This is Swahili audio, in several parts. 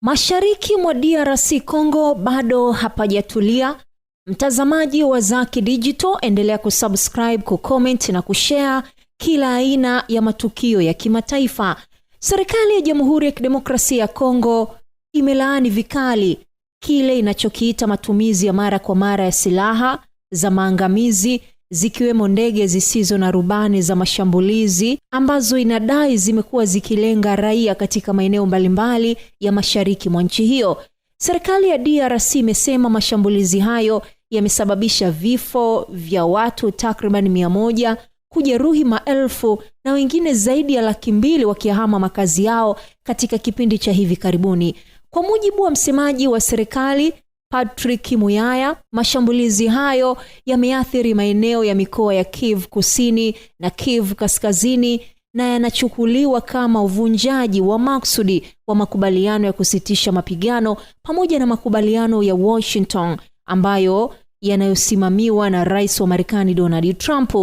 Mashariki mwa DRC Congo bado hapajatulia. Mtazamaji wa Zaki Digital, endelea kusubscribe, kucomment na kushare kila aina ya matukio ya kimataifa. Serikali ya Jamhuri ya Kidemokrasia ya Kongo imelaani vikali kile inachokiita matumizi ya mara kwa mara ya silaha za maangamizi zikiwemo ndege zisizo na rubani za mashambulizi ambazo inadai zimekuwa zikilenga raia katika maeneo mbalimbali ya mashariki mwa nchi hiyo. Serikali ya DRC imesema mashambulizi hayo yamesababisha vifo vya watu takriban 100, kujeruhi maelfu na wengine zaidi ya 200,000 wakihama makazi yao katika kipindi cha hivi karibuni. Kwa mujibu wa msemaji wa serikali Patrick Muyaya, mashambulizi hayo yameathiri maeneo ya mikoa ya Kivu Kusini na Kivu Kaskazini na yanachukuliwa kama uvunjaji wa maksudi wa makubaliano ya kusitisha mapigano pamoja na makubaliano ya Washington ambayo yanayosimamiwa na Rais wa Marekani Donald Trump.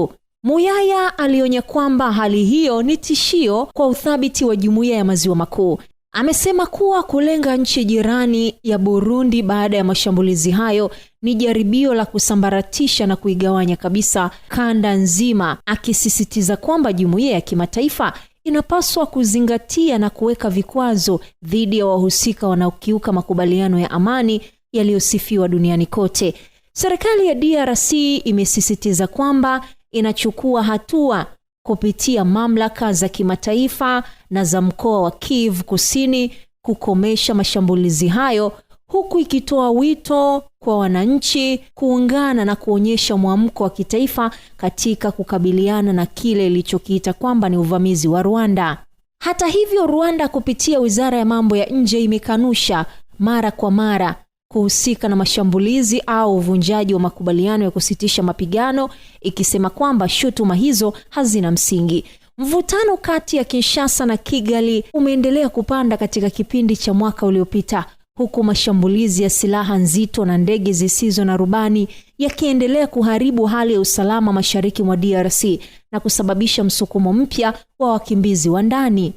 Muyaya alionya kwamba hali hiyo ni tishio kwa uthabiti wa Jumuiya ya Maziwa Makuu. Amesema kuwa kulenga nchi jirani ya Burundi baada ya mashambulizi hayo ni jaribio la kusambaratisha na kuigawanya kabisa kanda nzima, akisisitiza kwamba jumuiya ya kimataifa inapaswa kuzingatia na kuweka vikwazo dhidi ya wahusika wanaokiuka makubaliano ya amani yaliyosifiwa duniani kote. Serikali ya DRC imesisitiza kwamba inachukua hatua kupitia mamlaka za kimataifa na za mkoa wa Kivu Kusini kukomesha mashambulizi hayo, huku ikitoa wito kwa wananchi kuungana na kuonyesha mwamko wa kitaifa katika kukabiliana na kile ilichokiita kwamba ni uvamizi wa Rwanda. Hata hivyo, Rwanda kupitia Wizara ya Mambo ya Nje imekanusha mara kwa mara kuhusika na mashambulizi au uvunjaji wa makubaliano ya kusitisha mapigano, ikisema kwamba shutuma hizo hazina msingi. Mvutano kati ya Kinshasa na Kigali umeendelea kupanda katika kipindi cha mwaka uliopita, huku mashambulizi ya silaha nzito na ndege zisizo na rubani yakiendelea kuharibu hali ya usalama mashariki mwa DRC na kusababisha msukumo mpya wa wakimbizi wa ndani.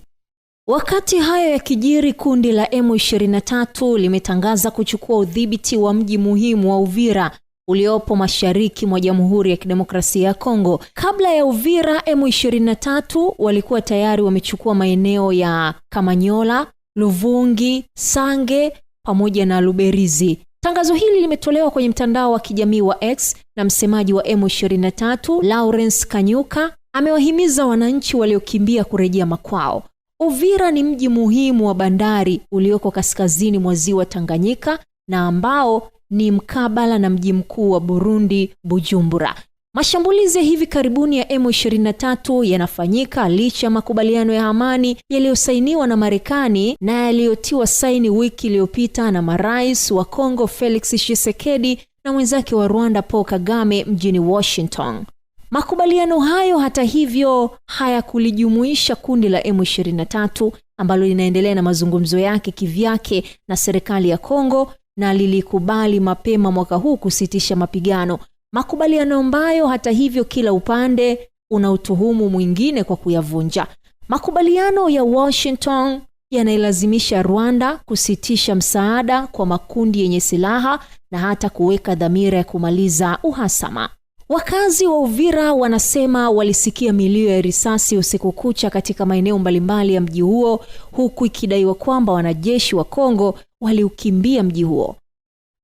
Wakati hayo yakijiri, kundi la M23 limetangaza kuchukua udhibiti wa mji muhimu wa Uvira uliopo mashariki mwa Jamhuri ya Kidemokrasia ya Kongo. Kabla ya Uvira, M23 walikuwa tayari wamechukua maeneo ya Kamanyola, Luvungi, Sange pamoja na Luberizi. Tangazo hili limetolewa kwenye mtandao wa kijamii wa X na msemaji wa M23 Lawrence Kanyuka amewahimiza wananchi waliokimbia kurejea makwao. Uvira ni mji muhimu wa bandari ulioko kaskazini mwa ziwa Tanganyika na ambao ni mkabala na mji mkuu wa Burundi, Bujumbura. Mashambulizi ya hivi karibuni ya M23 yanafanyika licha ya makubaliano ya amani yaliyosainiwa na Marekani na yaliyotiwa saini wiki iliyopita na marais wa Kongo Felix Tshisekedi na mwenzake wa Rwanda Paul Kagame mjini Washington. Makubaliano hayo hata hivyo hayakulijumuisha kundi la M23 ambalo linaendelea na mazungumzo yake kivyake na serikali ya Kongo na lilikubali mapema mwaka huu kusitisha mapigano. Makubaliano ambayo hata hivyo kila upande unautuhumu mwingine kwa kuyavunja. Makubaliano ya Washington yanailazimisha Rwanda kusitisha msaada kwa makundi yenye silaha na hata kuweka dhamira ya kumaliza uhasama. Wakazi wa Uvira wanasema walisikia milio ya risasi usiku kucha katika maeneo mbalimbali ya mji huo, huku ikidaiwa kwamba wanajeshi wa Kongo waliukimbia mji huo.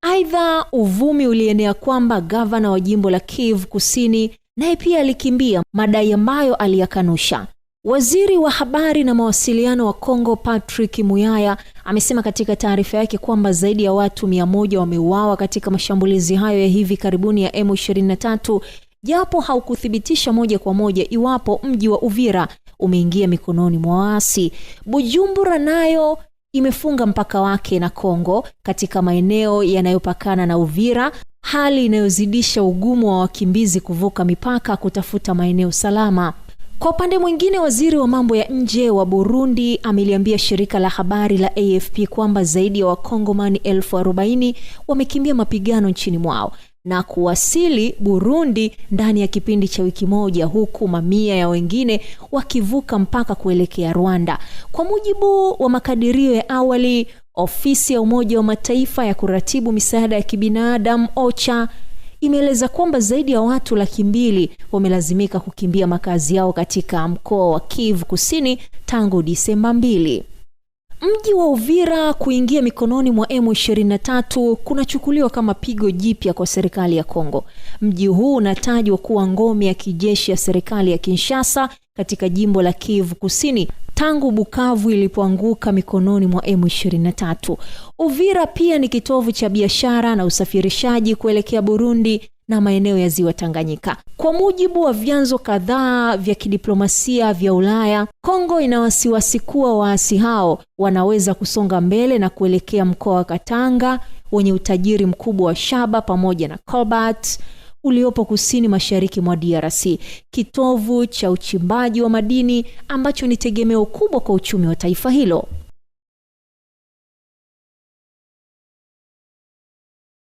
Aidha, uvumi ulienea kwamba gavana wa jimbo la Kivu Kusini naye pia alikimbia, madai ambayo aliyakanusha. Waziri wa habari na mawasiliano wa Kongo Patrick Muyaya amesema katika taarifa yake kwamba zaidi ya watu 100 wameuawa katika mashambulizi hayo ya hivi karibuni ya M23, japo haukuthibitisha moja kwa moja iwapo mji wa Uvira umeingia mikononi mwa waasi. Bujumbura nayo imefunga mpaka wake na Kongo katika maeneo yanayopakana na Uvira, hali inayozidisha ugumu wa wakimbizi kuvuka mipaka kutafuta maeneo salama. Kwa upande mwingine, waziri wa mambo ya nje wa Burundi ameliambia shirika la habari la AFP kwamba zaidi ya Wakongomani 40,000 wamekimbia mapigano nchini mwao na kuwasili Burundi ndani ya kipindi cha wiki moja, huku mamia ya wengine wakivuka mpaka kuelekea Rwanda. Kwa mujibu wa makadirio ya awali, Ofisi ya Umoja wa Mataifa ya kuratibu misaada ya kibinadamu OCHA imeeleza kwamba zaidi ya watu 200,000 wamelazimika kukimbia makazi yao katika mkoa wa Kivu Kusini tangu Disemba 2. Mji wa Uvira kuingia mikononi mwa M23 kunachukuliwa kama pigo jipya kwa serikali ya Kongo. Mji huu unatajwa kuwa ngome ya kijeshi ya serikali ya Kinshasa katika jimbo la Kivu Kusini tangu Bukavu ilipoanguka mikononi mwa M23. Uvira pia ni kitovu cha biashara na usafirishaji kuelekea Burundi na maeneo ya Ziwa Tanganyika. Kwa mujibu wa vyanzo kadhaa vya kidiplomasia vya Ulaya, Kongo ina wasiwasi kuwa waasi hao wanaweza kusonga mbele na kuelekea mkoa wa Katanga wenye utajiri mkubwa wa shaba pamoja na cobalt uliopo kusini mashariki mwa DRC, kitovu cha uchimbaji wa madini ambacho ni tegemeo kubwa kwa uchumi wa taifa hilo.